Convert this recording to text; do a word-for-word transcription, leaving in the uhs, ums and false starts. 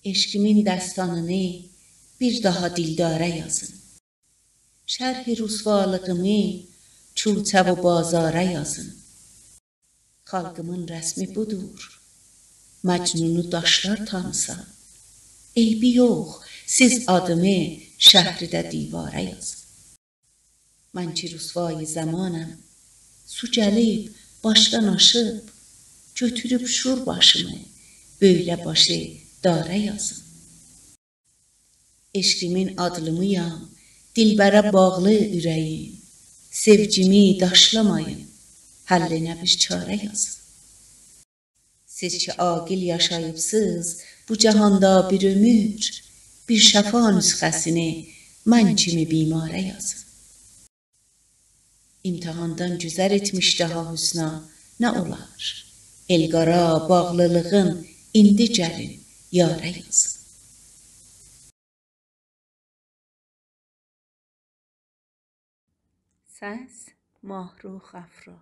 عشقیمین دستانینی بیر داها دلداره یازین. شرح رسوالیغیمی کوچه و بازاره یازین. خالقیمین رسمی بودور، مجنونو داشلار تانیسا. عیبی یوخ، سیز آدیمی شهرده دیواره یازین. من کی رسوای زمانم، سو گلیب باشدان آشیب، گؤتوروب شور باشیمی، بؤیله باشی داره یازین. عشقیمین آدلیمی‌یام، دلبره باغلی اوره‌ییم. سئوگیمی داشلامایین، حلینه بیر چاره یازین. سیز کی عاقل یاشاییبسیز بو جهاندا بیر عؤمور، بیر شفا نسخه‌سینی من کیمی بیماره یازین. امتحاندان گذر ائتمیش داها حسنا نه اولار؟ ائل قارا باغلیلیغین ایندی گلین یاره یازین. سس: ماهرخ افرا.